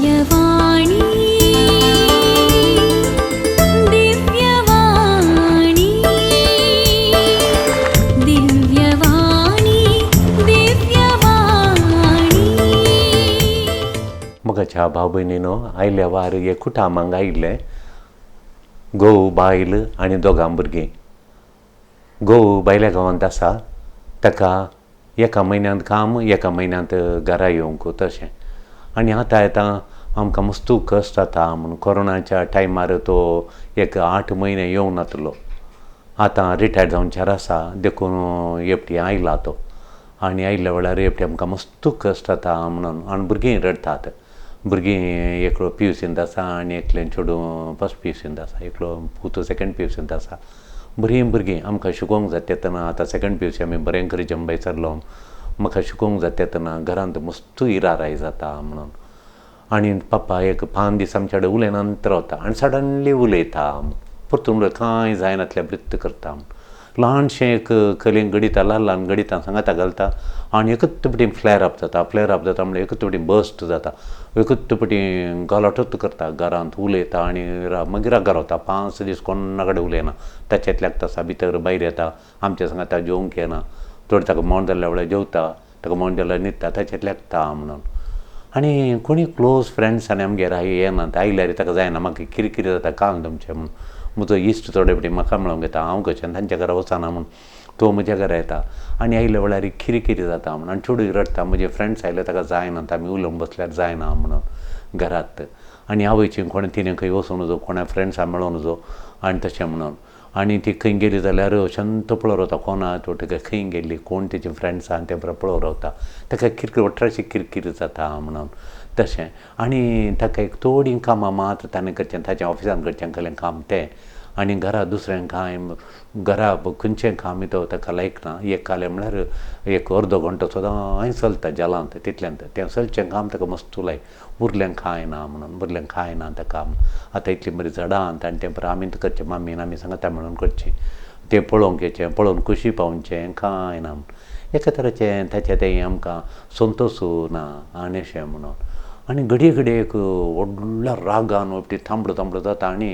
दिव्यवाणी दिव्यवाणी दिव्यवाणी दिव्यवाणी. मोगाच्या भाव भयणीनो, आयल्या वार एक कुटाम हांगा आयिल्लें. घोव, बायल आनी दोगां भुरगीं. घोव भायल्या गांवांत आसा, ताका एका म्हयन्यांत काम, एका म्हयन्यांत घरा येवंक तशें. आनी आतां येता आमकां मस्तू कश्ट जाता म्हूण कोरोनाच्या टायमार तो एक 8 म्हयने येवंक नातलो. आतां रिटायर्ड जावच्यार आसा, देखून एकटी आयला तो. आनी आयिल्ल्या वेळार एकटी आमकां मस्तू कश्ट जाता म्हणून. आनी भुरगीं रडटात. भुरगीं एकलो पी यू सींत आसा आनी एकलें चेडूं फस्ट पी यू सींत आसा, एकलो पूत सेकेंड पी यू सींत आसा. बरीं भुरगीं आमकां शिकोवंक जाता तेन्ना, आतां सेकेंड पी यू सी आमी बरें करी जंबाय चल्लो, म्हाका शिकोवंक जाता तेन्ना घरांत मस्तू इराराय जाता म्हणून. आनी पप्पा एक 5 दीस आमच्या कडेन उलयनात रावता आनी सडनली उलयता, परतून उलय कांय जायनातलें वृत्त करता. ल्हानशें एक कलेन गणितां, ल्हान ल्हान गणितां सांगाता घालता आनी एकच पटी फ्लॅर अप जाता. फ्लॅर अप जाता म्हणल्यार एकच पटी बस्ट जाता, एकच पटी गलाटोच करता घरांत उलयता आनी मागीर रागार वता. 5 दीस कोणा कडेन उलयना, ताच्यातल्याक तसा भितर भायर येता, आमच्या सांगाता जेवंक येना, थोडे ताका मोण जाल्ल्या वेळार जेवता, ताका मोण जाल्यार न्हिदता, ताच्यातल्याक ता म्हणून. आनी कोणी क्लोज फ्रेंड्स आनी आमगेर येनात, आयल्यार ताका जायना, म्हाका किरकिरी जाता कान तुमचें म्हूण. म्हजो इश्ट थोडे फावटी म्हाका मेळोंक येता, हांव कशें तांच्या घरा वचना म्हूण तो म्हज्या घरा येता आनी आयिल्ल्या वेळार किरकिरी जाता म्हूण. आनी चेडूं रडटा, म्हजे फ्रेंड्स आयले ताका जायना, आमी उलोवंक बसल्यार जायना म्हणून घरांत. आनी आवयची कोणें तिणें खंय वचूं नजो, कोणा फ्रेंड्सां मेळों नजो आनी तशें म्हणून. आनी ती खंय गेली जाल्यार शांत पळोवंक रावता, कोणा तो ताका खंय गेल्ली, कोण तेजी फ्रेंड्सां आनी तें पळोवंक रावता, ताका किरकिरी वट्राशी किरकिरी जाता म्हणून तशें. आनी ताका एक थोडीं कामां मात ताणें करचें, ताच्या ऑफिसान करचें कहलें काम तें, आनी घरा दुसरें कांय घरा खंयचें काम तो ताका लायक ना. एक कालें म्हळ्यार एक अर्दो घंटो सदांय चलता जालांत, तितल्यांत तें चलचें काम ताका मस्त लायक, उरलें कांय ना म्हणून, उरलें कांय ना ताका. आतां इतलीं बरीं झाडां आनी तें बरें आमी करचें, मामीन आमी सांगता म्हणून करचें, तें पळोवंक येचें, पळोवन खुशी पावचें, कांय ना म्हूण. एका तरेचें ताचें तें आमकां संतोश ना आनी अशें म्हणून. आनी घडये घडये एक व्हडल्या रागान ती तांबडो तांबडो जाता आनी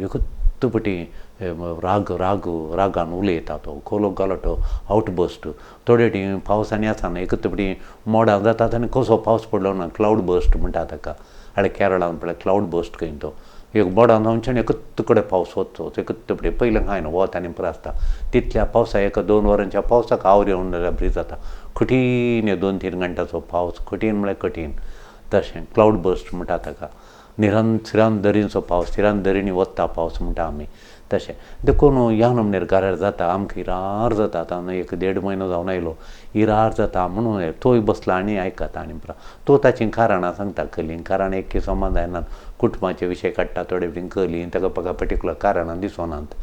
एकच पटी राग राग रागान उलयता तो, खोलो गलाटो आवट बस्ट. थोडे टी पावस आनी आसना, एकच पटी मोडां जातात आनी कसो पावस पडलो ना, क्लावड बस्ट म्हणटा ताका. आनी केरळान पळय क्लावड बस्ट खंय तो एक मोडां जावचें आनी एकच कडेन पावस वचचो, एकच पटी पयलें कांय ना, वत आनी पुरो आसता. तितल्या पावसा एक 2 वरांच्या पावसाक आवर येवन जाल्यार बरी जाता. कठीण 2-3 घंट्याचो पावस, कठीण म्हळ्यार कठीण तशें क्लावड बस्ट म्हणटा ताका. निरंतर थिरान दरींचो पावस, थिरान दरींनी वता पावस म्हणटा आमी तशें. देखून ह्या नमनेर घरार जाता आमकां इरार जाता. आतां एक 1.5 म्हयनो जावन आयलो, इरार जाता म्हणून तोय बसला आनी आयकता आनी तो ताचीं कारणां सांगता कली, कारण एक संबंद जायना, कुटुंबाचे विशय काडटा थोडे बीन कली, ताका म्हाका पर्टिकुलर कारणां दिसनात.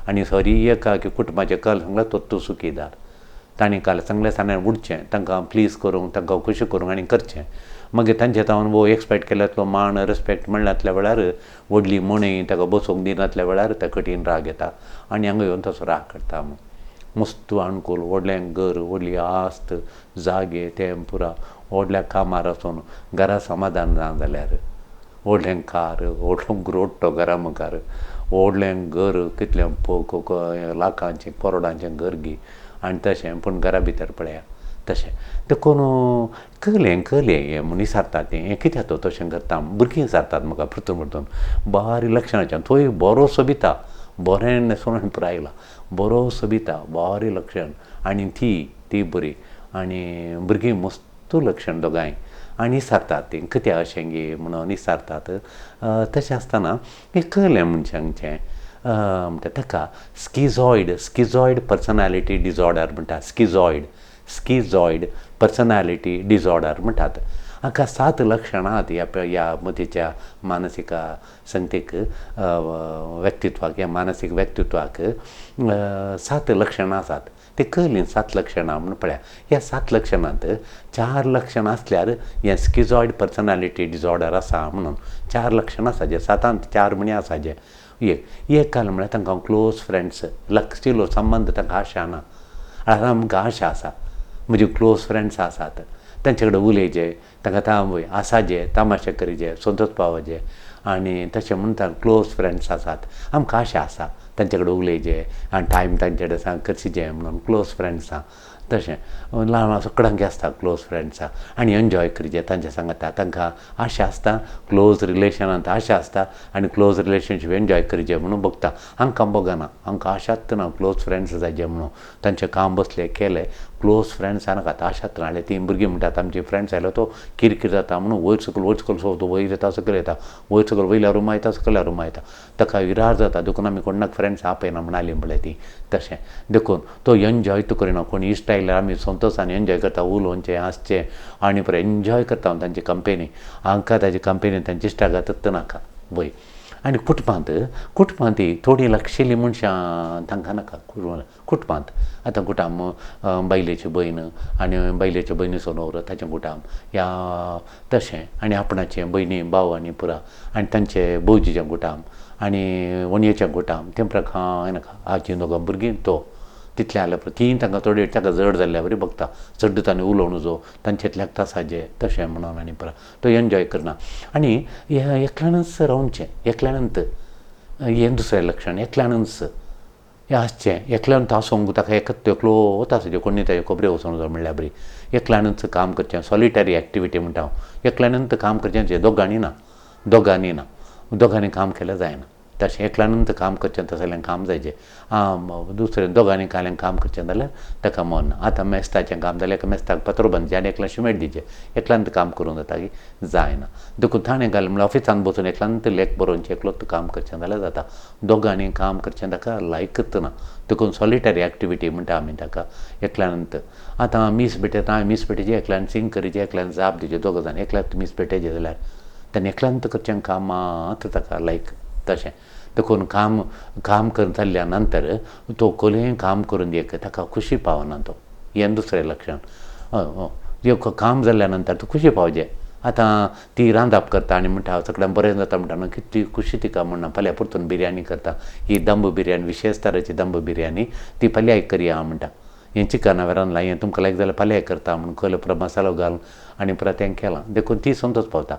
आनी सरी एका की कुटुंबाचें कल सांगल्यार तो तूं सुखीदार, तांणी काल सांगलें ताणें उडचें, तांकां प्लीज करूंक, तांकां खुशी करूंक आनी करचें. मागीर तांचे तावन वो एक्सपेक्ट केल्यातलो मान रेस्पेक्ट म्हणल्यातल्या वेळार व्हडली मणी ताका बसोवंक दिनातल्या वेळार ताका कठीण राग येता आनी हांगा येवन तसो राग काडटा. मस्तू आणकोल व्हडलें घर, व्हडली आस्त, जागे तें पुरा व्हडल्या कामार वचून घरा समाधान ना जाल्यार व्हडलें कार, व्हडलो ग्रोटो घरा मुखार, व्हडलें घर, कितलें लाखांचें करोडांचें घर गी आनी तशें, पूण घरा भितर पळया तशें. देखून कलें कलें हें म्हूण विचारता तें हें कित्याक तो तशें करता. भुरगीं विचारतात म्हाका परतून परतून, बारीक लक्षणाचें तोय बरो सोबिता, बरें न्हेसून पुराय आयला, बरो सोबिता, बारीक लक्षण आनी ती ती बरी आनी भुरगीं मस्त लक्षण दोगांय आनी विचारतात तीं कित्याक अशें गे म्हणून विचारतात. तशें आसतना हें कलें मनशांचें म्हणटा ताका स्किझॉयड, स्किझॉयड पर्सनॅलिटी डिसऑर्डर म्हणटा, स्किझॉयड, स्किझॉयड पर्सनॅलिटी डिसऑर्डर म्हणटात. हाका 7 लक्षणां आहात ह्या ह्या मतीच्या मानसीक संगतीक व्यक्तित्वाक, ह्या मानसीक व्यक्तित्वाक 7 लक्षणां आसात. ते कळ्ळीं 7 लक्षणां म्हूण पळया. ह्या 7 लक्षणांत 4 लक्षणां आसल्यार हें स्किझॉयड पर्सनॅलिटी डिसऑर्डर आसा म्हणून. 4 लक्षणां आसा जे 7 4 म्हणी आसा जे. एक एक काल म्हळ्यार तांकां क्लोज फ्रेंड्स, लक्षिलो संबंद तांकां आशा ना. आतां आमकां आशा आसा, म्हजे क्लोज फ्रेंड्स आसात, तांचे कडेन उलयचे, तांकां आसाजे, तामाशे करीचे, संतोष पावचे आनी तशें म्हणटा क्लोज फ्रेंड्स आसात. आमकां आशा आसा तांचे कडेन उलयचे आनी टायम तांचे कडेन करचें म्हणून क्लोज फ्रेंड्स आसा. तशें ल्हान सगळ्यांक आसता क्लोज फ्रेंड्सां आनी एन्जॉय करचें तांच्या सांगाता. तांकां आशा आसता क्लोज रिलेशनांत आशा आसता आनी क्लोज रिलेशनशीप एन्जॉय करचें म्हणून बगता. हांकां बगना, हांकां आशाच ना क्लोज फ्रेंड्स जायचे म्हणून. तांचें काम बसलें केलें क्लोज फ्रेंड्स नाका आशाच ना. तीं भुरगीं म्हणटात आमची फ्रेंड्स आयलो तो किरकीर जाता म्हणून वयर सकयल वयर सकयल सोदता, वयर येता सकयल येता, वयर सकयल वयल्या रुमा येता सकयल्या रुमा येता, ताका विरार जाता. देखून आमी कोणाक फ्रेंड्स आपयना म्हणाली पळय ती. तशें देखून तो एन्जॉय तो करिना. कोण इश्ट आयल्यार आमी संतोशान एन्जॉय करता, उलोवचें हांसचें आनी परत एन्जॉय करता तांची कंपेनी. हांकां ताजी कंपेनी तांची इश्टागत नाका वय. आनी कुटुंबांत कुटुंबांत थोडीं लागशिल्लीं मनशां तांकां नाका. कुटुंबांत आतां कुटुंब बायलेची भयण आनी बायलेच्या भयणीचो न्हवरो ताचें कुटुंब ह्या तशें आनी आपणाचें भयणी भाव आनी पुरा आनी तांचे भावजीचें कुटुंब आनी व्हनयेचें कुटुंब तें कांय नाका. आजी दोगां भुरगीं तो तितलें जाल्यार पुरो. तीं तांकां थोडी ताका जड जाल्ल्या बरी बगता, चड तांणी उलोवं नजो, तांचेतल्याक तासाचे तशें म्हणून आनी पुरो तो एन्जॉय करना. आनी एकल्यानूच रावचें, एकल्यानूच हें दुसरें लक्षण, एकल्यानूच हें आसचें. एकल्यान आसूंक ताका एकच एकलोच आसचें, कोणी ताजे खबरे वचूंक जाय म्हणल्यार बरी. एकल्यानूच काम करचें, सॉलिटरी एक्टिविटी म्हणटा हांव. एकल्यानूच काम करचें, दोगांनी ना, दोगांनी ना, दोगांनी काम केल्यार जायना. तशें एकल्यानूच काम करचें तसलें काम जायचें. दुसरें दोगांनी काल्यान काम करचें जाल्यार ताका मन ना. आतां मेस्ताचें काम जाल्यार एका मेस्ताक पत्रो बांदचें आनी एकल्यान शिमेट दिवचें, एकल्यान काम करूंक जाता की जायना. देखून ताणें घालें म्हणल्यार ऑफिसान बसून एकल्यान लेख बरोवचें, एकलोच काम करचें जाल्यार जाता. दोगांनी काम करचें ताका लायकच ना. देखून सॉलिटरी एक्टिविटी म्हणटा आमी ताका, एकल्यान. आतां मीस भेटयता, मीस भेटयची एकल्यान सिंग करचें, एकल्यान जाप दिवचें, दोग जाण एकल्यान मीस भेटयचें जाल्यार ताणें एकल्यान करचें काम मात्र ताका लायक. तशें देखून काम काम करून जाल्ल्या नंतर तो कोलें काम करून एक ताका खुशी पावना तो. हें दुसरें लक्षण. एक काम जाल्ल्या नंतर तो खुशी पावचें. आतां ती रांदप करता आनी म्हणटा सगळ्यांक बरें जाता म्हणटा न्हू, कितली खुशी तिका म्हणना. फाल्यां परतून बिरयानी करता, ही दम बिरयानी विशेश तरेची दम बिरयानी ती फाल्यां करया म्हणटा. हें चिकन हांवें रांदलां, हें तुमकां लायक जाल्यार फाल्यां करता म्हणून कयलो पुरो मसालो घालून आनी परत तें केलां. देखून ती संतोष पावता.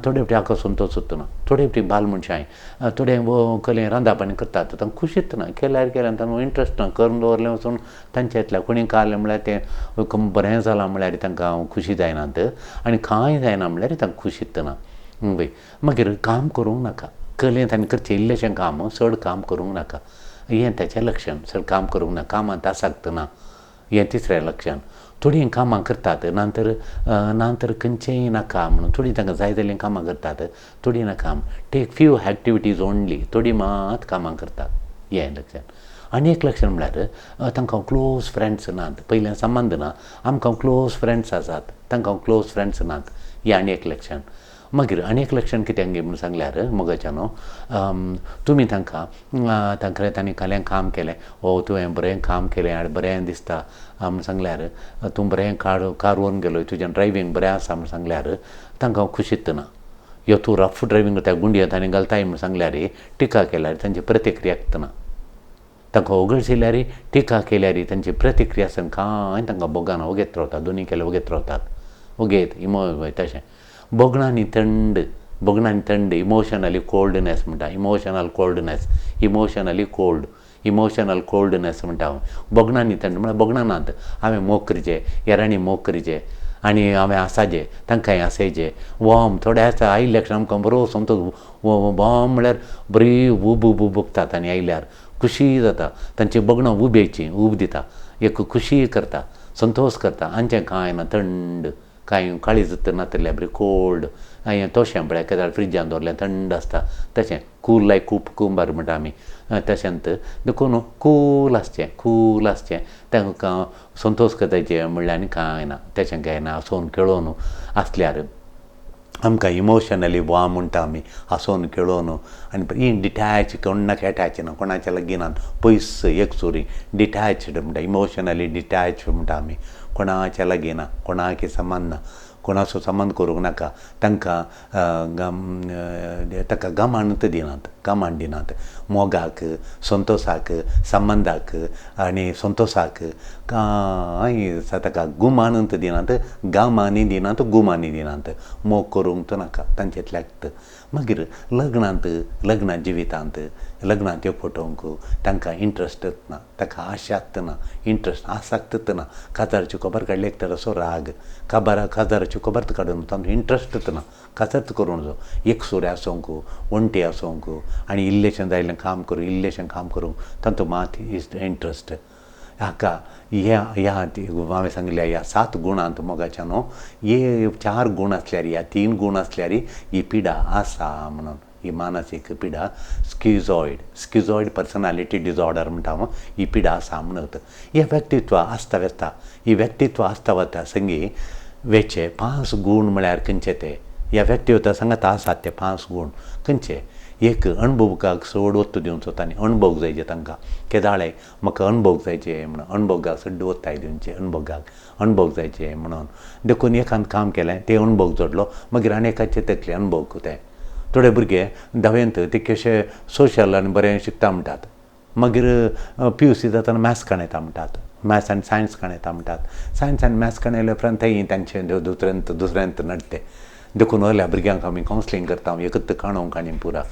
थोडे फावटी हाका संतोष ना, थोडे फावटी बायल मनशां थोडे कलें रांदप आनी करतात तांकां खुशीच ना. केल्यार केल्यार तांकां इंट्रस्ट ना, करून दवरलें वचून तांच्या येतल्या कोणी खालें म्हळ्यार तें बरें जालां म्हळ्यार तांकां खुशी जायनात आनी कांय जायना म्हळ्यार तांकां खुशीच ना. वय मागीर काम करूंक नाका, कलें तांणी करचें इल्लेशें काम, चड काम करूंक नाका. हें ताचें लक्षण. चड काम करूंक ना, कामांत आसक्त ना, हें तिसरें लक्षण. थोडीं कामां करतात नंतर नंतर खंयचेंय नाका म्हणून थोडीं तांकां जाय जाल्लीं कामां करतात, थोडीं नाका. टेक फ्यू एक्टिविटीज ओन्ली, थोडीं मात कामां करतात, हें लक्षण. आनी एक लक्षण म्हळ्यार तांकां क्लोज फ्रेंड्स नात. पयलें संबंद ना, आमकां क्लोज फ्रेंड्स आसात, तांकां क्लोज फ्रेंड्स नात, हें आनी एक लक्षण. मागीर आनी एक लक्षण कितें म्हणून सांगल्यार मोगाच्यानो, तुमी तांकां तांकां तांणी काल्यां काम केलें, ओ तुवें बरें काम केलें आनी बरें दिसता म्हूण सांगल्यार, तूं बरें कार व्हरून गेलो, तुजें ड्रायवींग बरें आसा म्हूण सांगल्यार तांकां खुशीच ना. यो तूं रफ ड्रायवींग करता, गुंडयो तांणी घालताय म्हूण सांगल्यार, टिका केल्यार तांची प्रतिक्रिया ना. तांकां ओगळशिल्यार टिका केल्यार तांची प्रतिक्रिया आसून कांय तांकां बोगाना, ओगेत रावतात, दोनी केल्यार ओगेत रावतात, ओगेत इमो तशें. बोगणांनी थंड, बोगणांनी थंड, इमोशनली कोल्डनेस म्हणटा, emotional coldness, emotionally cold, emotional coldness म्हणटा हांव. बोगणांनी थंड म्हळ्यार बोगणां नात, हांवें मोग करचें, हेरांनी मोग करचें आनी हांवें आसाचें, तांकांय आसायचें. वॉर्म थोडे आसा आयिल्ल्या आमकां बरो सोमतो वॉर्म म्हळ्यार बरी उब उब उबगतात आनी आयल्यार खुशी जाता. तांची बगणां उबेचीं उब दिता, एक खुशी करता, संतोष करता. आमचें कांय ना, थंड, कांय काळीज नातिल्ल्या बरी कोल्ड. हें तोशें पळय केदाळ फ्रिजान दवरलें थंड आसता तशें, कूल लायक कूप कुंबर म्हणटा आमी तशेंच. देखून कूल आसचें, कूल आसचें, तांकां संतोष करताचे म्हणल्यार आनी कांय ना, तशें कांय ना. हांसोन खेळोवन आसल्यार आमकां इमोशनली वॉर्म म्हणटा आमी, हांसोन खेळोवन आनी ही डिटॅच, कोणाक एटॅच ना, कोणाच्या लागीं ना, पयस एकसुरी, डिटॅच्ड म्हणटा, इमोशनली डिटॅच म्हणटा आमी, कोणाच्या लागीं ना, कोणाक समान ना, कोणाचो संबंद करूंक नाका. तांकां ताका गमाणूच दिनात, गमाण दिनात मोगाक, संतोसाक, संबंदाक आनी संतोसाक कांय ताका गुमानूच दिनात, गामांनी दिनात, गुमानी दिनात. मोग करूंक तो नाका तांचेतल्याक. मागीर लग्नांत, लग्ना जिवितांत, लग्नांत फटोवंक तांकां इंट्रस्टच ना, ताका आशाच ना, इंट्रस्ट आसक्तच ना. काजाराची खबर काडली एक तर असो राग, काबार काजाराची खबर काडून तांचो इंट्रस्टच ना, काजारच करूंक जावं एकसुरे आसूंक, वण्टी आसूंक आनी इल्लेशें जायलें काम करूं, इल्लेशें काम करूंक तांचो मात इंट्रस्ट. हाका ह्या ह्या हांवें सांगिल्ल्या ह्या 7 गुणांत मोगाच्या न्हू हे 4 गुण आसल्यार, ह्या 3 गुण आसल्यार ही पिडा आसा म्हणून. ही मानसीक पिडा स्किझॉयड, स्किझॉयड पर्सनालिटी डिसऑर्डर म्हणटा हांव, ही पिडा आसा म्हणत. हे व्यक्तित्व आसता वेता, ही व्यक्तित्व आसता वता संगी वेचे 5 गुण म्हळ्यार खंयचे ते ह्या व्यक्तित्वा सांगात आसात ते 5 गुण खंयचे. एक अणभोगाक चड वत्तो दिवचो तांणी, अणभोग जायचे तांकां, केदाळे म्हाका अणभोग जायचे म्हणून, अणभोगाक चड वत्ताय दिवचे, अणभोगाक अणभोग जायचे म्हणून. देखून एकान काम केलें तें अणभोग जोडलो, मागीर आनी एकाचे तकले अणभोग ते. थोडे भुरगे धावेंत ते कशे सोशल आनी बरें शिकता म्हणटात, मागीर PUC जातना मॅथ्स काणयता म्हणटात, मॅथ्स आनी सायन्स काणयता म्हणटात. सायन्स आनी मॅथ्स काणयल्या उपरांत थंय तांचें दुसऱ्यांत दुसऱ्यांत नडटे. देखून असल्या भुरग्यांक आमी कावन्सिलींग करता, एकच काणोवंक आनी पुरा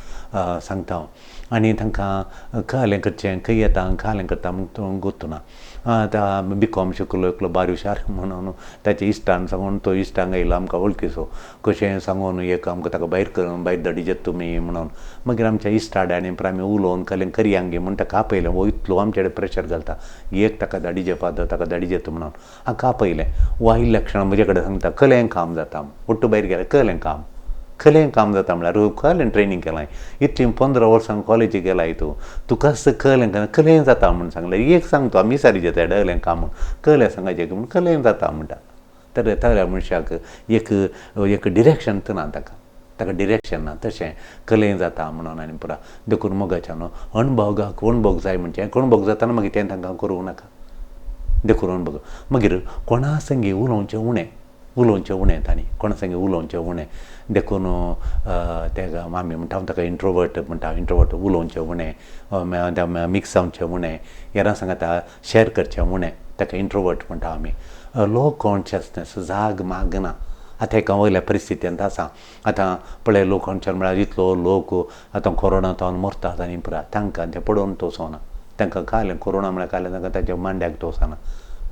सांगता आनी तांकां कहलें करचें, खंय येता कहलें करता म्हूण गोत्तुना. आतां BCom शिकलो एकलो बारी हुशार म्हणून ताच्या इश्टान सांगून तो इश्टांक आयलो आमकां वळखीचो, कशें सांगून एक आमकां ताका भायर करून भायर धाडिजेत तुमी म्हणून. मागीर आमच्या इश्टा आनी आमी उलोवन कहलें करयांगे म्हूण ताका आपयलें. हो इतलो आमचे कडेन प्रेशर घालता, एक ताका धाडिजे फादर, ताका धाडिजेत म्हणून हाका आपयलें. हो आयिल्ल्या क्षणा म्हजे कडेन सांगता कहलें काम जाता, ಒಟ್ಟು भायर गेलें कहलें काम, कहलें काम जाता म्हळ्यार कहलें ट्रेनींग केलां, इतलीं 15 वर्सां कॉलेजीक गेलाय तूं, तुकाच कहलें कहलें जाता म्हूण सांगलें. एक सांगतो आमी सारी जाता डलें काम म्हूण, कहलें सांगाचें म्हूण कहलें जाता म्हणटा. तर त्या मनशाक एक एक डिरेक्शन ना, ताका ताका डिरेक्शन ना, तशें कहलें जाता म्हणून आनी पुरा. देखून मोगाच्या न्हू अणभोगाक अणभोग जाय म्हणचें, अणभोग जाताना मागीर तें तांकां करूंक नाका. देखून अणभोग मागीर कोणा संगी उलोवचें उणें, उलोवचें उणें तांणी कोणा संगी उलोवचें उणें. देखून ते आमी म्हणटा ताका इंट्रोवर्ट म्हणटा, इंट्रोवर्ट उलोवचें उणें, मिक्स जावचें उणें, हेरां सांगाता शेर करचें उणें, ताका इंट्रोवर्ट म्हणटा आमी. लो कॉन्शियसनेस, जाग मागना. आतां एका वयल्या परिस्थितींत आसा, आतां पळय लो कॉन्शियस म्हळ्यार इतलो लोक आतां कोरोना जावन मरतात आनी पुरा, तांकां तें पडोवन तोसना, तांकां कालें कोरोना म्हळ्यार कालें तांकां ताच्या मांड्याक तोसना.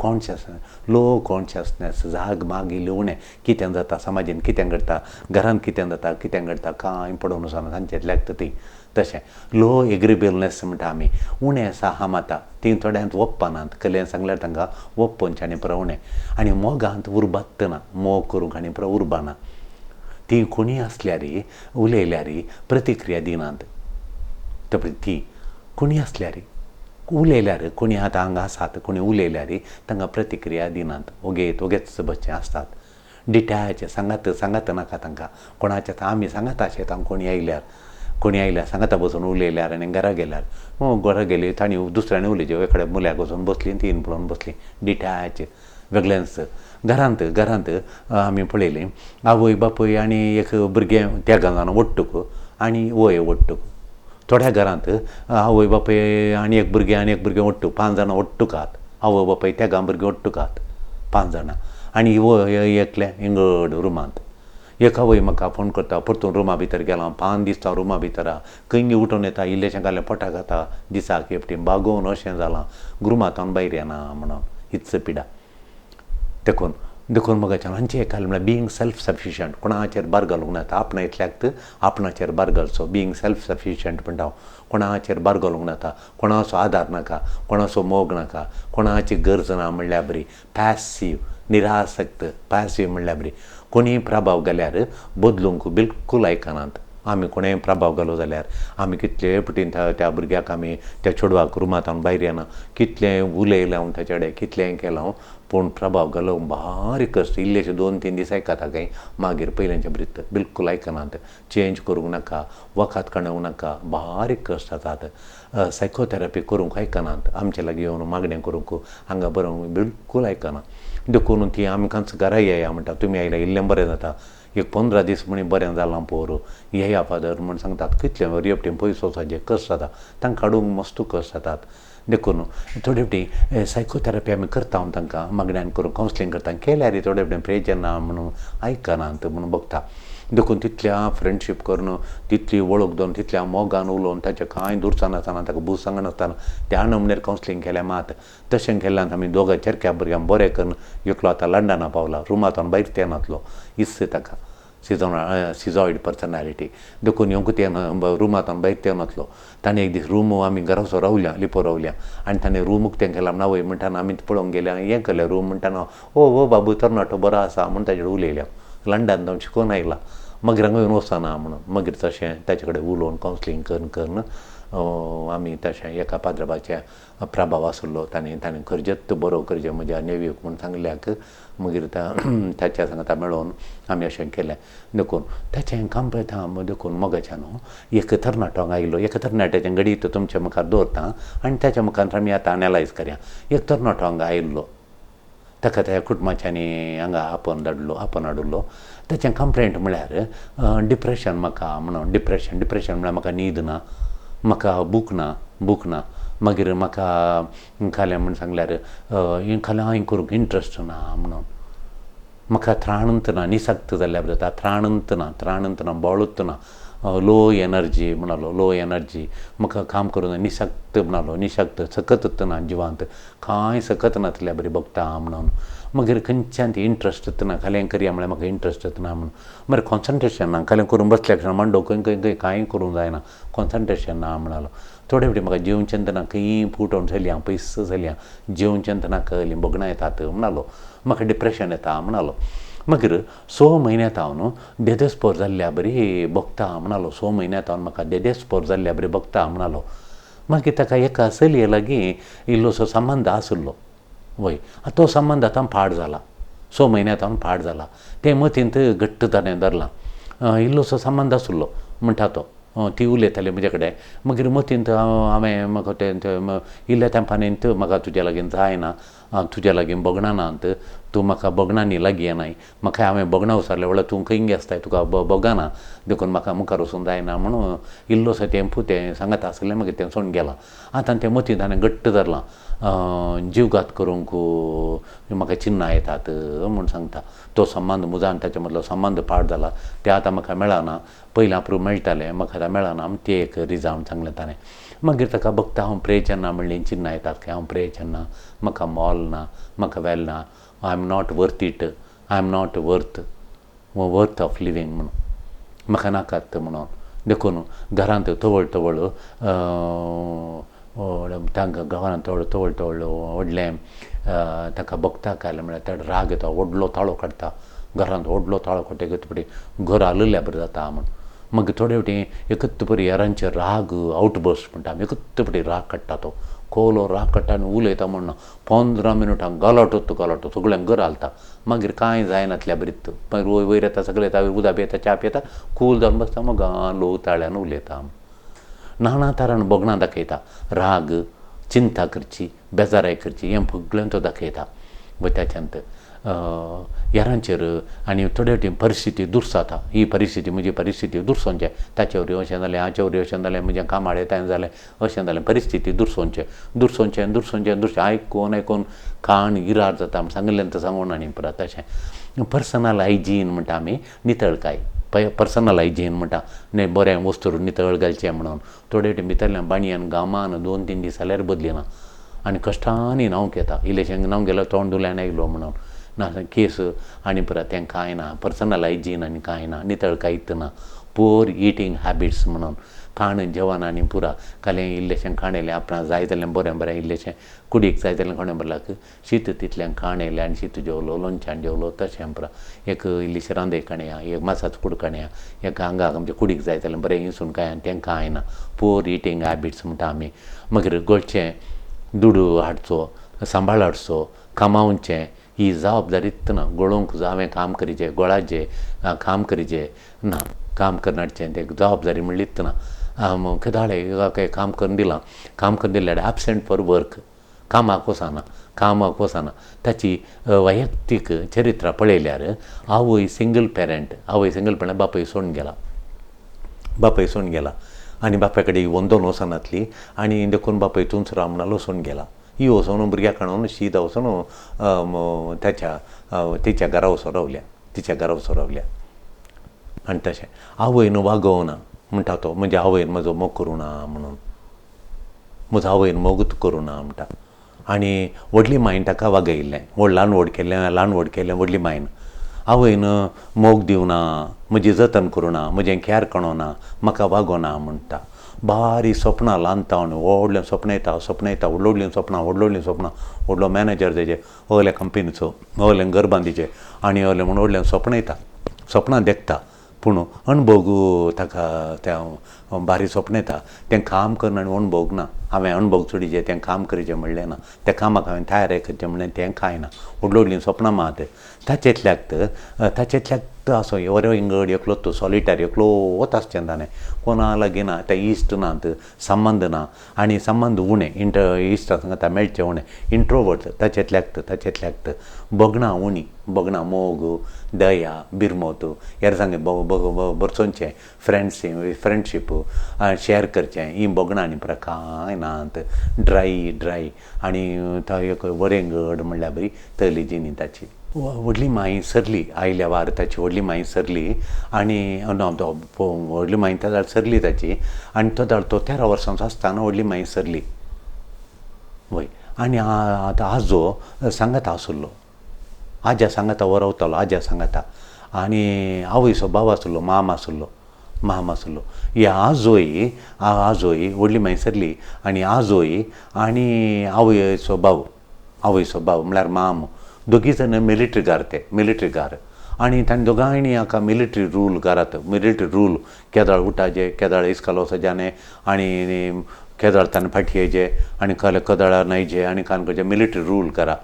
कॉन्शियसनेस, लो कॉन्शियसनेस, जाग माग इल्लें उणें, कितें जाता समाजीन, कितें घडटा घरांत, कितें जाता कितें घडटा कांय पडोवन वचना तांचेतल्याक ती. तशें लो एग्रीबलनेस म्हणटा आमी, उणें आसा हामाता ती थोड्यांत वप्पनात, कलें सांगल्यार तांकां वप्पोवचें आनी पुरो उणें. आनी मोगांत उर्बात ना, मोग करूंक आनी पुरो उर्बाना. ती कोणीय आसल्यार उलयल्यार प्रतिक्रिया दिनात, ती कोणीय आसल्यार उलयल्यार, कोणी आतां हांगा आसात कोणी उलयल्यार तांकां प्रतिक्रिया दिनात, ओगेत ओगेच बसचे आसतात, डिटॅच, सांगात सांगात नाका तांकां कोणाच्या. आमी सांगात शेतां कोणी आयल्यार, कोणी आयल्यार सांगाता बसून उलयल्यार आनी घरा गेल्यार, घरा गेली तांणी दुसऱ्यांनी उलयचें, एखाद्या मुल्याक वचून बसलीं तीन पळोवन बसलीं, डिटॅच वेगळेंच. घरांत घरांत आमी पळयलीं आवय बापूय आनी एक भुरगें तेगां जाणां वट्टूक आनी वय वट्टूक. थोड्या घरांत आवय बापूय आनी एक भुरगें आनी एक भुरगें वट्टूक, 5 जाणां वट्टुकात, आवय बापूय तेगां भुरगीं वट्टुकात 5 जाणां आनी वय एकलें इंगड रुमांत. एक आवय म्हाका फोन करता, परतून रुमा भितर गेला, 5 दीस हांव रुमा भितर आहा, खंय उठून येता, इल्लेशें घालें पोटाक खाता, दिसाक एकटी बागोवन अशें जालां, रुमांत भायर येना म्हणून हीच पिडा. देखून देखून मोगाच्यान हांचें एक म्हळ्यार बिंग सेल्फ सफिशियंट, कोणाचेर भार घालूंक नाका, आपणा इतल्याक आपणाचेर भार घालचो, बिंग सेल्फ सफिशियंट म्हणटा हांव. कोणाचेर भार घालूंक नाका, कोणाचो आदार नाका, कोणाचो मोग नाका, कोणाची गरज ना म्हणल्यार बरी. पॅसीव, निरासक्त, पॅसीव म्हणल्यार बरी. कोणीय प्रभाव घाल्यार बदलूंक बिलकूल आयकनात. आमी कोणेय प्रभाव घालो जाल्यार आमी कितले पटीन त्या भुरग्याक आमी त्या चेडवाक रुमांत भायर येना, कितलें उलयलें हांव ताचे कडेन, कितलें केलां हांव, पूण प्रभाव घालो बारीक कश्ट, इल्लेशे 2-3 दीस आयकता काय मागीर पयल्याच्या ब्रित बिलकूल आयकनात. चेंज करूंक नाका, वखद काडूंक नाका, बारीक कश्ट जातात. सायकोथेरपी करूंक आयकनात, आमचे लागीं येवन मागणें करूंक हांगा बरोवंक बिलकूल आयकना. देखून ती आमकांच घरा येया म्हणटा, तुमी आयल्या इल्लें बरें जाता, एक 15 दीस म्हणी बरें जालां पोर, येया फादर म्हण सांगतात. कितलें बरें एकटें पयसो वचपाचें कश्ट जाता, तांकां हाडूंक मस्त कश्ट जातात. देखून थोडे फावटी सायकोथेरपी आमी करता, हांव तांकां मागण्यान करून कावन्सिलींग करता, केल्यार थोडे फावटी प्रयोजन ना म्हणून आयकनात म्हणून बघता. देखून तितल्या फ्रेंडशीप करून, तितली वळख दवरून, तितल्या मोगान उलोवन, ताचें कांय दुरसानासतना, ताका भूस सांगनासतना त्या नमुन्यार कावन्सिलींग केलें मात. तशें केल्ल्यान आमी दोगां चेरक्या भुरग्यांक बरें करून, एकलो आतां लंडना पावला, रुमांतल्यान भायर येनातलो, इस्स ताका सिजॉयड पर्सनॅलिटी, देखून येवंक ते रुमांतल्यान भायर येनातलो. ताणें एक दीस रूम आमी घरासो रावल्या, लिपो रावल्या आनी ताणें रूम उक्तें केलां म्हण आवय म्हणटाना आमी पळोवंक गेल्या, हें केलें रूम म्हणटाना, ओ हो बाबू तरणाटो बरो आसा म्हूण ताजे कडेन उलयल्या, लंडन जावन शिकून आयला, मागीर हांगा येवन वचना म्हणून. मागीर तशें ताचे कडेन उलोवन कावन्सिलींग करून करून आमी तशें एका पाद्रबाचे प्रभाव आसलो, ताणें ताणें करजेत बरो करचें म्हज्या नेव्यूक म्हूण सांगल्याक, मागीर ताच्या सांगता मेळोवन आमी अशें केलें. देखून ताचें काम पळयता देखून मोगाच्या न्हू एक तरणाटो हांगा आयिल्लो, एका तरणाट्याचें घडीत तुमच्या मुखार दवरता आनी ताच्या मुखार आमी आतां एनालायज करया. एक तरणाटो हांगा आयिल्लो, ताका त्या कुटुंबाच्यांनी हांगा आपोवन धाडलो, आपोवन हाडिल्लो. ताचें कंप्लेंट म्हळ्यार डिप्रेशन म्हाका म्हणून, डिप्रेशन डिप्रेशन म्हळ्यार म्हाका न्हीद ना, म्हाका भूक ना, भूक ना, मागीर म्हाका खालें म्हूण सांगल्यार खालें हांवें करूंक इंट्रस्ट ना म्हणून, म्हाका त्राणंत ना, निसक्त जाल्यार जाता, त्राणंत ना, त्राणंत ना, बळूच ना, लो एनर्जी म्हणालो, लो एनर्जी, म्हाका काम करूं निशक्त म्हणालो, निशक्त, सकतच ना जिवांत, कांय सकत नासल्या बरी बघता म्हणून. मागीर खंयच्यान ती इंट्रस्ट ना, खालें करया म्हळ्यार म्हाका इंट्रस्ट ना म्हणून, मागीर कॉन्सन्ट्रेशन ना, खालें करून बसल्या क्षण मांडो खंय खंय खंय कांय करूंक जायना, कॉन्सन्ट्रेशन ना म्हणालो. थोडे फावटी म्हाका जेवचें ना, खंय फुटोवन चलया, पयस चलया, जेवचें ना, कहली भोगणां येतात म्हणालो, म्हाका डिप्रेशन येता म्हणालो. मागीर 6 म्हयन्यांत हांव देदेस्पोर जाल्ल्या बरी भोगता म्हणालो, 6 म्हयन्यांत हांव म्हाका देदेस्पोर जाल्ल्या बरी भोगता म्हणालो. मागीर ताका एका चलये लागीं इल्लोसो संबंद आशिल्लो, वय तो संबंद आतां पाड जाला, 6 म्हयन्यांत हांव पाड जाला, तें मतींत घट्ट ताणें धरलां. इल्लोसो संबंद आशिल्लो म्हणटा तो, ती उलयताली म्हजे कडेन, मागीर मतींत हांवें म्हाका तें इल्ल्या तेंपान म्हाका तुज्या लागीं जायना, तुज्या लागीं भोगणां नात, तूं म्हाका भोगणांनी लागीं येनाय, म्हाका हांवें भोगणां विचारलें म्हळ्यार तूं खंय आसताय, तुका भोगना, देखून म्हाका मुखार वचूंक जायना म्हणून इल्लोसो तेंपू तें सांगत आसलें. मागीर तें सोडून गेलां. आतां तें मतींत हांवें घट्ट धरलां, जीवघात करूंक म्हाका चिन्नां येतात म्हूण सांगता. तो संबंद म्हजो आनी ताचे मदलो संबंद पाड जाला, तें आतां म्हाका मेळना, पयलीं अप्रूव मेळटालें, म्हाका आतां मेळना, तें एक रिजावन सांगलें ताणें. मागीर ताका बघता हांव प्रेचना म्हणलीं चिन्नां येतात की हांव प्रेचना, म्हाका मोल ना, म्हाका वेल ना, I am not worth it, I am not worth worth of living म्हणून, म्हाका नाकात म्हणून. देखून घरांत तवळ तवळ तांकां घरांत तवळ तवळ तवळ व्हडलें ताका बघता कायल म्हळ्यार ताका राग येता, व्हडलो ताळो काडटा घरांत, व्हडलो ताळो काडटा, एकच फावटी घर हालयल्या बरें जाता म्हूण. मागीर थोडे फावटी एकच परी हेरांचे राग आवटबर्स्ट म्हणटा आमी, एकच फावटी राग काडटा तो, कोलो राग काडटा आनी उलयता म्हण 15 मिनटां गलाटो गलाटो सगळ्यांक घर हालता. मागीर कांय जायनातल्या बरीत, मागीर वयर वयर येता, सगळे येता, उदक पियेता, च्या पियेता, कूल जावन बसता, मग लो ताळ्यान उलयता. नाना तरान भोगणां दाखयता, राग, चिंता करची, बेजाराय करची, हें सगळें तो दाखयता. ताच्यांत हेरांचेर आनी थोडे फावटी परिस्थिती दुर्साता, ही परिस्थिती म्हजी परिस्थिती दुर्सोवचें, ताचे वरी अशें जालें, हाचे वरी अशें जालें, म्हजें कामाडे तें जालें, अशें जालें, परिस्थिती दुर्सोवचें दुर्सोवचें दुर्सोवचें दुर्सोवचें, आयकून आयकून कान इरार जाता, सांगिल्लें तें सांगून. आनी परत अशें पर्सनल हायजीन म्हणटा आमी, नितळकाय, पर्सनल हायजीन म्हणटा, न्ही बरें वस्तू नितळ घालचें म्हणून. थोडे फावटी भितरल्यान बाणयान घामान 2-3 दीस जाल्यार बदलिना आनी कश्टांनी न्हांवंक येता, इल्लेशें न्हांवंक गेल्यार तोंड धुल्यान आयलो म्हणून ना, केस आनी परत तें कांय ना, पर्सनल हायजीन आनी कांय ना, नितळकायत ना, पुअर इटींग हॅबिट्स म्हणून, खाण जेवण आनी पुरा खालें इल्लेशें खाण येयलें आपणाक जाय जाल्यार बरें बरें इल्लेशें कुडीक जाय जाल्यार कोणें बरलाक शीत तितलें खाण येयलें आनी शीत जेवलो, लोणच्यान जेवलो, तशें पुरा एक इल्लीशी रांदय काणया, एक मासाचो कुडको काणया, एक आंगाक आमच्या कुडीक जाय जाल्यार बरें हिसून कांय आनी तें कांय ना, पुअर इटींग हॅबिट्स म्हणटा आमी. मागीर गोळचें दुडू हाडचो, सांबाळ हाडचो, कमावचें ही जबाबदारीच ना, गोळोवंक जाय, हांवें काम करीचें, गोळाचें काम करीचें ना, काम करनाचें तें जबाबदारी म्हणलीच ना. केदाळे काम करून दिलां, काम करून दिल्यार एबसेंट फॉर वर्क, कामाक वचना, कामाक वचना. ताची वैयक्तीक चरित्र पळयल्यार आवय सिंगल पेरंट, आवय सिंगल पेरंट, बापूय सोडून गेला, बापूय सोडून गेला आनी बापाय कडेन वंदोन वचनातली आनी देखून बापूय तूंच राव म्हणालो, सोडून गेला. ही वचून भुरग्याक हाडून शीदा वचून ताच्या तिच्या घरा वचून रावल्या, तिच्या घरा वचून रावल्या. आनी तशें आवयन वागोवना म्हणटा तो, म्हणजे आवयन म्हजो मोग करूं ना म्हणून, म्हजो आवयन मोगूच करूं ना म्हणटा. आनी व्हडली मायन ताका वागयल्लें, व्हड ल्हान व्हड केल्लें, ल्हान व्हड केल्लें व्हडली मायन. आवयन मोग दिवना, म्हजी जतन करूं ना, म्हजें कॅर करूं ना, म्हाका वागोना म्हणटा. बारीक सपनां ल्हान तावन व्हडलें सपनां येता, सपनां येता, व्हडलीं व्हडलीं सपनां, व्हडलीं व्हडलीं सपनां, व्हडलो मॅनेजर जायचे, व्हडल्या कंपनीचो, व्हडलें घर बांदिचें आनी व्हडलें म्हूण व्हडलें सपनां येता, सपनां देखता. पूण अणभोग ताका त्या बारीक सपनां येता तें काम करना आनी अणभोग ना. हांवें अणभोग चडीचें तें काम करचें म्हणलें ना, त्या कामाक हांवें तयार करचें म्हणलें तें कांय ना. व्हडलीं व्हडलीं सपनां मात ताचेंतल्याक, ताचेंतल्याक असो बरो इंगड एकलो तो सॉलिटरी एकलोच आसचें ताणें, कोणा लागीं ना, ते इश्ट नात, संबंद ना आनी संबंद उणें, इश्टां सांगाता मेळचें उणें, इंट्रोवर्ट ताचेंतल्याक, ताचेंतल्याक भोगणां उणी, भोगणां मोग, दया, बिरमोत, हेर सांगे भरसोनचें फ्रेंड्स, फ्रेंडशीप शेअर करचें, हीं भोगणां आनी पुरा कांय नात. ड्राय ड्राय आनी तो एक वरेंगड म्हणल्यार बरी तली जिणी ताची. व्हडली माई सरली आयल्या वार ताची, व्हडली माई सरली आनी ना तो व्हडली माई त्या सरली ताची आनी तो तो 13 वर्सांचो आसतना व्हडली माई सरली. वय आनी आतां आजो सांगाता आसलो, आज्या सांगाता वरवतालो, आज्या सांगाता. आनी आवयचो भाव आसलो, माम आसलो, माम आसलो. ही आजोय, आजोय व्हडली माई सरली आनी आजोय आनी आवयचो भाव, आवयचो भाव म्हळ्यार माम, दोगी जाण मिलिटरीगार, ते मिलिटरीगार. आनी तांणी दोगांयनी हाका मिलिटरी रूल घरात, मिलिटरी रूल, केदळ उठाचे, केदळ इस्काल वचोचें आनी केदळ ताणें फाटी येयचें आनी कदळार न्हायचें आनी कान करचें, मिलिटरी रूल करा.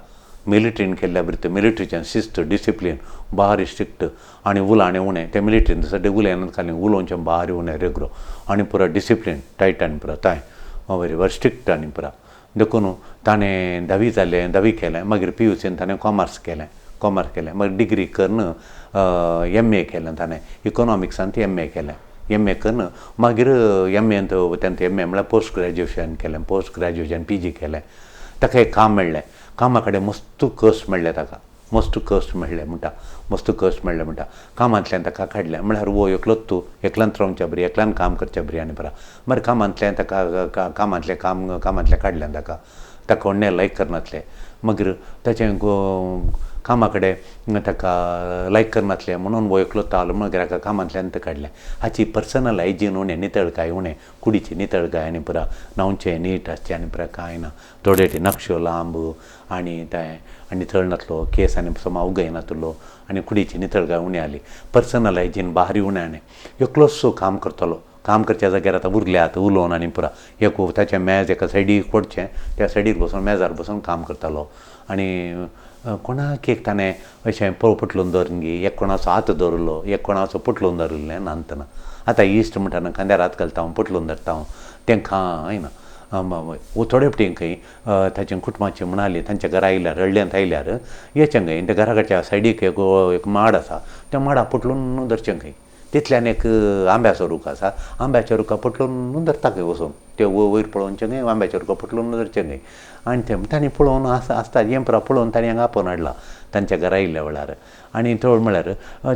मिलिटरीन केल्ल्या बरी मिलिटरीचें शिस्त डिसिप्लीन भारी स्ट्रिक्ट आनी उलाणें उणें, तें मिलिटरीन सद्या उलयनात, खाली उलोवचें भारी उणें रेगरो आनी पुरा डिसिप्लीन टायट आनी पुरा तांय व्हेरी व्हेरी स्ट्रिक्ट आनी पुरा. देखून ताणें धावी जालें, धावी केलें, मागीर पी यू सीन ताणें कॉमर्स केलें, कॉमर्स केलें, मागीर डिग्री करून एम ए केलें ताणें, इकोनॉमिक्सांत एम ए केलें. एम ए करून मागीर एम एंत तेंत एम ए म्हळ्यार पोस्ट ग्रॅज्युएशन केलें, पोस्ट ग्रॅज्युएशन पी जी केलें. ताका एक काम मेळ्ळें, कामा कडेन मस्त कश्ट मेळ्ळें ताका, मस्त कश्ट मेळ्ळें म्हणटा, मस्त कश्ट मेळ्ळें म्हणटा. कामांतल्यान ताका काडलें, म्हळ्यार वो एकलोच तूं एकल्यान रावच्या बरी, एकल्यान काम करच्या बरी आनी बरा. मागीर कामांतल्यान ताका, कामांतलें काम, कामांतलें काडलें ताका, ताका कोणें लायक करनासलें. मागीर ताचें कामा कडेन ताका लायक करनासलें म्हणून वो एकलोच आसलो, मागीर ताका कामांतल्यान काडलें. हाची पर्सनल हायजीन उणें, नितळकाय उणें, कुडीची नितळकाय आनी पुरा न्हांवचें नीट आसचें आनी पुरा कांय ना. थोडे नक्षो लांब आनी तें आनी नितळ नासलो, केस आनी समा उगयनातलो आनी कुडीची नितळकाय उणें आसली, पर्सनल हायजीन भारी उणें आनी एकलोच काम करतलो. काम करच्या जाग्यार आतां उरल्यात उलोवन आनी पुरा एक ताचें मेज एका सायडीक पडचें, त्या सायडीक बसून मेजार बसून काम करतालो. आनी कोणाक एक ताणें अशें पोटलून धरून गी एक कोणाचो हात धरलो, एक कोणाचो पोटलून धरिल्लें नानतना. आतां इश्ट म्हणटा न्हू खांद्यार हात घालता हांव, पोटलून धरता हांव, तें कांय ना. थोडे फावटी खंय ताच्या कुटुंबाची म्हणाली तांच्या घरा आयल्यार रडल्यांत आयल्यार येचें खंय त्या घरा कडच्या सायडीक एक एक माड आसा, त्या माडा पोटलून धरचें खंय, तितल्यान एक आंब्याचो रूख आसा, आंब्याच्या रुखा पोटलून धरता खंय वचून, ते वयर पळोवचें खंय आंब्याच्या रुखा पोटलून धरचें खंय. आनी तें तांणी पळोवन आसता आसता हें पुरा पळोवन तांणी हांगा आपोवन हाडला तांच्या घरा आयिल्ल्या वेळार. आनी थोड म्हळ्यार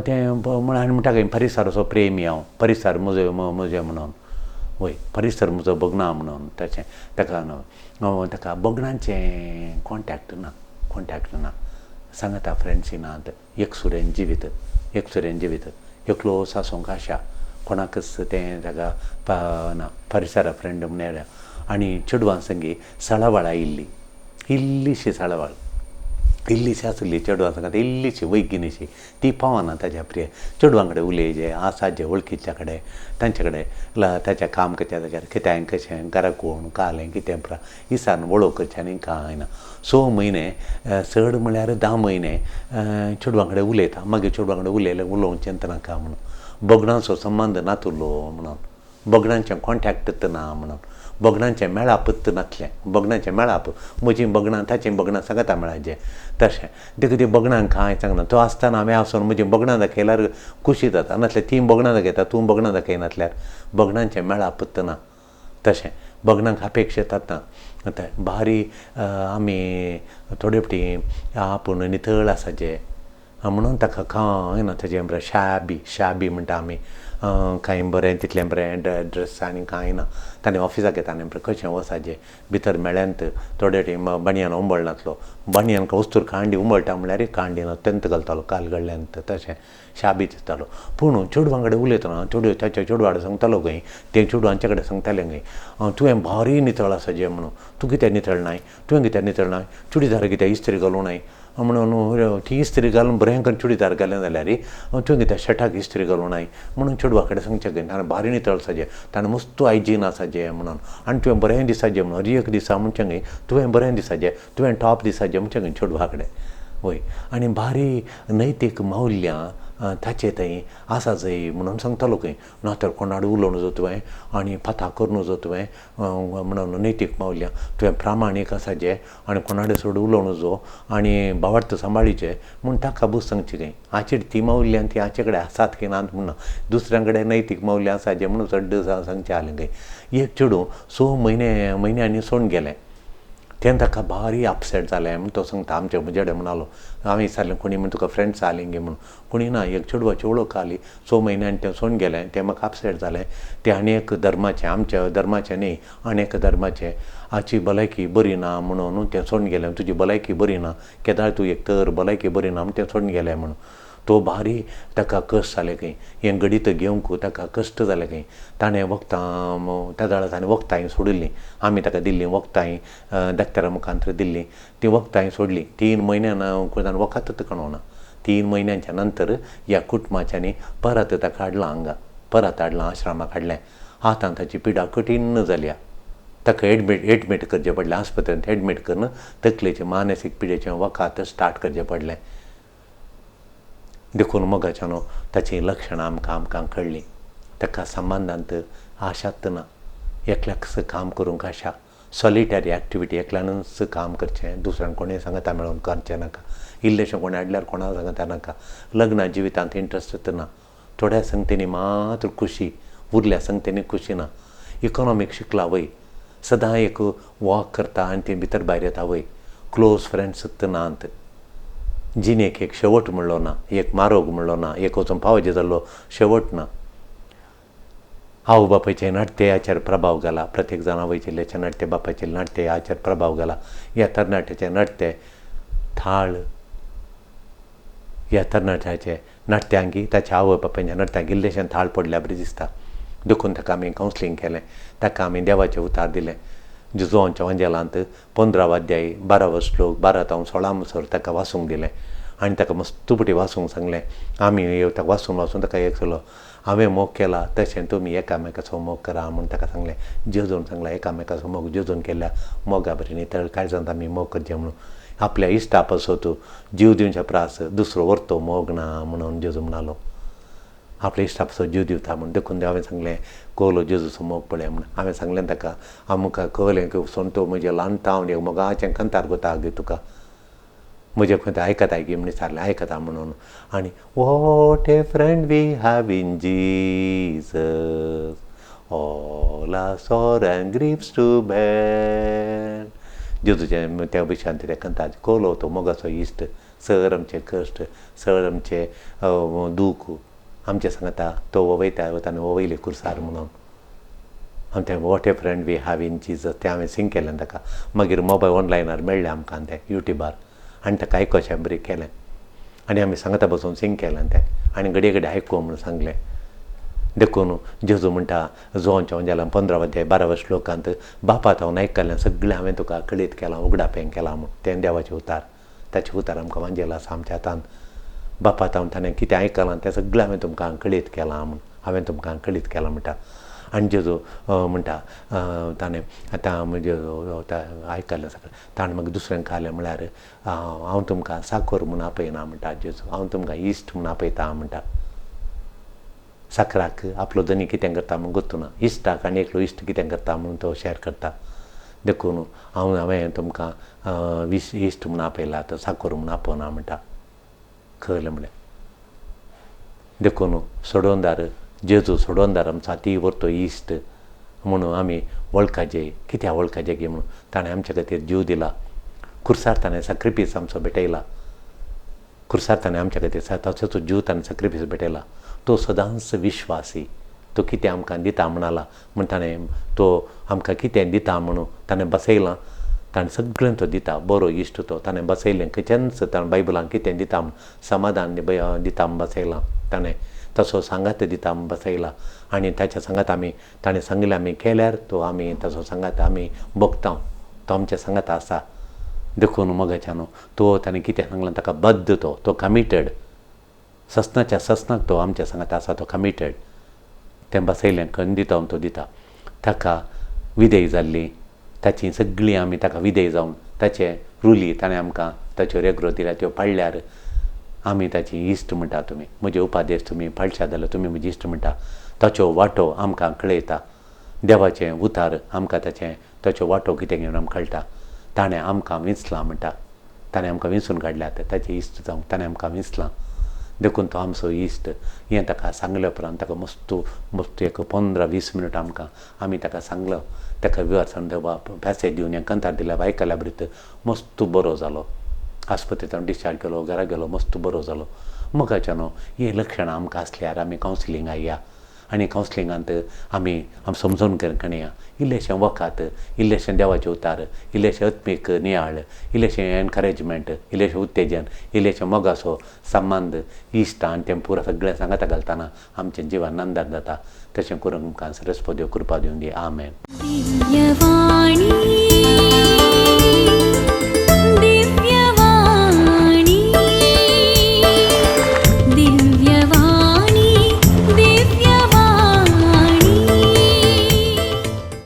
तें म्हळ्यार आनी म्हणटा खंय परिसराचो प्रेमी हांव, परिसर म्हजो म्हजें म्हणून, वय परिसर म्हजो भोगना म्हणून तशें ताका न्हू ताका भोगणांचें कॉन्टेक्ट ना, कॉन्टेक्ट ना, सांगाता फ्रेंड्स नात, एकसुरें जिवीत, एकसुरें जिवीत, एकलो आसूंक आशा, कोणाकच तें ताका ना परिसरा फ्रेंड म्हण. आनी चेडवां संगी सळावळ आयिल्ली, इल्लीशी सळावळ, इल्लीशी आसली चेडवां सांगात, इल्लीशी वैगिनीशी, ती पावना ताच्या प्रिय चेडवां कडेन उलयचे आसा जे वळखीच्या कडेन तांचे कडेन ताच्या काम करच्या जाग्यार कित्याक कशें घरा कोण कालें कितें पुरा इसान वळख करचें आनी कांय ना. 6 म्हयने चड म्हळ्यार 10 म्हयने चेडवां कडेन उलयता, मागीर चेडवां कडेन उलयलें उलोवचें नाका म्हणून, भोगणांचो संबंद नातुलो म्हणून, भोगणांचें कॉन्टेक्ट ना म्हणून, भगणांचें मेळापच नासलें. भगणांचें मेळाप, म्हजीं भगणां ताचीं भगणां सांगता मेळाचें तशें. देखून ती भगणांक कांय सांगना. तो आसतना हांवें आसून म्हजीं भगणां दाखयल्यार खुशी जाता, नासल्यार तीं भगणां दाखयता, तूं भगणां दाखयनासल्यार भगणांचें मेळापच ना. तशें भगणांक अपेक्षा जाता. आतां भारी आमी थोडे फावटी आपूण नितळ आसाचें म्हणून ताका कांय ना. ताचें बरें शाबी शाबी म्हणटा आमी, कांय बरें तितलें बरें ड्रेस आनी कांय ना. ताणें ऑफिसाक येता आनी कशें वचाचें भितर मेळ्यांत थोडे टी बणयान उंबळ नासलो, बणयान वस्तूर कांडी उंबळटा म्हणल्यार कांडी ना, तेंत घालतालो काल घडल्यांत तशें शाबी दिसतालो. पूण चेडवां कडेन उलयतना चेडू ताच्या चेडवा कडेन सांगतालो खंय, तें चेडूं आमचे कडेन सांगतालें खंय, तुवें भारी नितळ आसा जें म्हणून, तूं कित्याक नितळ नाय, तुवें कित्याक नितळ नाय, चुडीदार कित्याक इस्त्री घालूं नाय म्हणून, ती इस्त्री घालून बरें करून चुडीदार घालें जाल्यार तुवें कित्याक शर्टाक इस्त्री घालूं नाय म्हणून चेडवा कडेन सांगचें खंय. ताणें भारी नितळ आसाचें, ताणें मस्त हायजीन आसाचें म्हणून, आनी तुवें बरें दिसाचें म्हणून, हर एक दिसा म्हणचें खंय तुवें बरें दिसाचें, तुवें टॉप दिसाचें म्हणचें खंय चेडवा कडेन. वय आनी भारी नैतीक मौल्यां ताचे थंय आसा जंय म्हणून सांगतालो खंय. ना तर कोणाड उलोवं नजो तुवें आनी पथा करूं नजो तुवें म्हणून नैतीक मौल्यां, तुवें प्रामाणीक आसाचें आनी कोणाडे चड उलोवं नजो आनी भावार्थ सांबाळीचें म्हूण ताका बस सांगची खंय. हाचेर ती मौल्यां ती हाचे कडेन आसात की नात म्हणून दुसऱ्यां कडेन नैतीक मौल्यां आसाचें म्हणून चड सांगचें आसलें खंय. एक चेडूं 6 म्हयन्यांनी सोडून गेलें, तें ताका भारी अपसेट जालें म्हूण तो सांगता. आमचे म्हजे कडेन म्हणालो, हांवें विचारलें कोणी म्हण तुका फ्रेंड्स आसलीं गे म्हणून, कोणी ना, एक चेडवाची वळख आसली, 6 म्हयन्यांनी तें सोडून गेलें, तें म्हाका अपसेट जालें. तें आनी एक धर्माचें, आमच्या धर्माचें न्ही, आनी एक धर्माचें, हाची भलायकी बरी ना म्हणून तें सोडून गेलें, तुजी भलायकी बरी ना, केदाळ तूं एक तर भलायकी बरी ना म्हूण तें सोडून गेलें म्हणून. तो भारी ताका कश्ट जाले खंय, हें गणीत घेवंक ताका कश्ट जाले खंय. ताणें वखदां त्या वेळार ताणें वखदांय सोडिल्लीं, आमी ताका दिल्लीं वखदांय डॉक्टरा मुखांत दिल्लीं, तीं वखदांय सोडलीं. 3 म्हयन्यान ताणें वखदच काडूंक ना. 3 म्हयन्यांच्या नंतर ह्या कुटुंबाच्यांनी परत ताका हाडलां हांगा, परत हाडलां आश्रमाक हाडलें. आतां ताची पिडा कठीण जाल्या, ताका एडमीट करचें पडलें, आस्पत्रेंत एडमीट करून तकलेचें मानसीक पिडेचें वखद स्टार्ट करचें पडलें. देखून मोगाच्यानो ताचीं लक्षणां आमकां आमकां कळ्ळीं. ताका संबंदांत आशात ना, एकल्याकच काम करूंक आशा, सॉलिटरी एक्टिविटी, एकल्यानूच काम करचें, दुसऱ्यान कोणें सांगता मेळोवन करचें नाका, इल्लेशें कोणें हाडल्यार कोणा सांगता नाका. लग्न जिवितांत इंट्रस्ट ना, थोड्या संगतींनी मात्र खुशी, उरल्या संगतींनी खुशी ना. इकॉनॉमीक शिकला वय, सदां एक वॉक करता आनी ती भितर भायर येता वय, क्लोज फ्रेंड्स नात, जिणेक एक शेवट म्हणलो ना, एक मारोग म्हणलो ना, एक वचून पावजे जाल्लो शेवट ना. आवय बापायचे नाट्याचेर प्रभाव घाला, प्रत्येक जाण आवयचे नाट्य बापायचे नाट्याचेर प्रभाव घाला. ह्या तरणाट्याचे नाट्य थाळ, ह्या तरणाट्याचे नाट्यांकी ताच्या आवय बापायच्या नाट्यांक इल्लेशें थाळ पडल्या बरी दिसता. देखून ताका आमी कावन्सिलींग केलें, ताका आमी देवाचें उतार दिलें. जेजूच्या वांजेलांत 15 अध्याय 12 श्लोक 12 तावन 16 म्हणसर ताका वाचूंक दिलें आनी ताका मस्त पटी वाचूंक सांगलें. आमी ताका वाचून वाचून ताका एक सलो, हांवें मोग केला तशें तुमी एकामेकाचो मोग करा म्हूण ताका सांगलें. जेजून सांगलां एकामेकाचो मोग, जेजून केल्ल्या मोगा बरी नितळ काळजांत आमी मोग करचें म्हणून. आपल्या इश्टा पासत जीव दिवच्या प्रास दुसरो व्हरतो मोग ना म्हणून जेजू म्हणालो, आपल्या इश्टा पासत जीव दिवता म्हूण. देखून हांवें सांगलें कोलो जेजूचो मोग पळय म्हूण. हांवें सांगलें ताका, आमकां कळ्ळें की सोंतो म्हजें ल्हानता हांव एक मोगाचें कंतार गोता गे तुका, म्हजें खंय आयकता गे म्हण विचारलें, आयकता म्हणून. आनी what a friend we have in Jesus, all our sorrows and griefs to bear. जेजूचें त्या विशयांत त्या कंतार कोलो तो मोगाचो इश्ट, सर आमचें कश्ट, सर आमचें दूख आमचें सांगता, तो वयता ताणें वयले कुर्सार म्हणून. आनी तें what a friend we have in Jesus तें हांवें सिंग केलें ताका. मागीर मोबायल ऑनलायनार मेळ्ळें आमकां तें युट्यूबार आनी ताका आयकोचें बरें केलें आनी आमी सांगता बसून सिंग केलें तें आनी घडये घडये आयकूं म्हणून सांगलें. देखून जेजू म्हणटा जोवांच्या वंजेलान 15 अध्याय 12 श्लोकांत, बापा हांव आयकल्लें सगळें हांवें तुका कळीत केलां, उगडापें केलां म्हूण. तें देवाचें उतार, ताचें उतार आमकां वांजेल आसा आमच्या हातान. बापा हांव ताणें कितें आयकलां तें सगळें हांवें तुमकां कळीत केलां म्हूण, हांवें तुमकां कळीत केलां म्हणटा. आनी जेजू म्हणटा ताणें आतां म्हजें आयकलें सगळें, ताणें मागीर दुसऱ्यांक आयलें म्हळ्यार हांव तुमकां साखर म्हूण आपयना म्हणटा जेजू, हांव तुमकां इश्ट म्हूण आपयता म्हणटा. साकराक आपलो धनी कितें करता म्हूण गोत्तू ना, इश्टाक आनी एकलो इश्ट कितें करता म्हणून तो शेअर करता. देखून हांवें तुमकां इश्ट म्हूण आपयला, तो साकोर म्हूण आपोवना म्हणटा. कळ्ळें म्हळ्यार देखून सोडोवंदार जेजू सोडोवंदार आमचो ती व्हरतो इश्ट म्हणून आमी वळखाचे. कित्याक वळखाचे की म्हणून ताणें आमच्या खातीर जीव दिला, खुर्सार ताणें साक्रिफीस आमचो भेटयला, खुर्सार ताणें आमच्या खातीर ताचो जीव ताणें साक्रिफीस भेटयला. तो सदांच विश्वासी, तो कितें आमकां दिता म्हणाला म्हण ताणें तो आमकां कितें दिता म्हणून ताणें बसयलां, ताणें सगळें तो दिता. बरो इश्ट तो, ताणें बसयलें खंयच्यानच ताणें बायबलान कितें दिता म्हूण समाधान दिता म्हूण बसयलां, ताणें तसो सांगात दिता म्हूण बसयला. आनी ताच्या सांगात आमी ताणें सांगलें आमी केल्यार तो आमी ताचो सांगात आमी भोगता, तो आमच्या सांगात आसा. देखून मोगाच्या न्हू तो ताणें कितें सांगलां ताका बद्द, तो तो कमिटेड, ससनाच्या ससनाक तो आमच्या सांगात आसा, तो कमिटेड. तें बसयलें खंय दिता तो दिता. ताका विधेय जाल्ली ताची सगळीं आमी ताका विधेय जावन ताचे रुली ताणें आमकां ताच्यो रेगरो दिल्या त्यो पाळल्यार आमी ताची इश्ट म्हणटा. तुमी म्हजे उपादेश तुमी पाळशात जाल्यार तुमी म्हजी इश्ट म्हणटा. ताच्यो वांटो आमकां कळयता, देवाचें उतार आमकां ताचें ताच्यो वांटो कितें घेवन आमकां कळटा. ताणें आमकां विंचलां म्हणटा, ताणें आमकां विंचून काडल्यात ताचे इश्ट जावंक ताणें आमकां विंचलां. देखून तो आमचो इश्ट. हें ताका सांगले उपरांत ताका मस्त मस्त एक 15-20 मिनट आमकां आमी ताका सांगलो, ताका विवर्सान पॅसेज दिवन हें कंतार दिल्या आयकल्या बरीत मस्त बरो जालो. आस्पत्रेंत डिस्चार्ज केलो, घरा गेलो, मस्त बरो जालो. मोगाच्या न्हू हीं लक्षणां आमकां आसल्यार आमी कावन्सिलिंगाक या आनी कावन्सिलिंगांत आमी समजून कणया, इल्लेशें वखद, इल्लेशें देवाचें उतार, इल्लेशें आत्मीक नियाळ, इल्लेशें एनकरेजमेंट, इल्लेशें उत्तेजन, इल्लेशें मोगाचो संबंद, इश्ट आनी तें पुरो सगळें सांगाता घालतना आमचें जिवन आनंदान जाता. तशें करूंक आमकां सरस्पती देव कृपा दिवन दी. आमेन. दिव्यवाणी.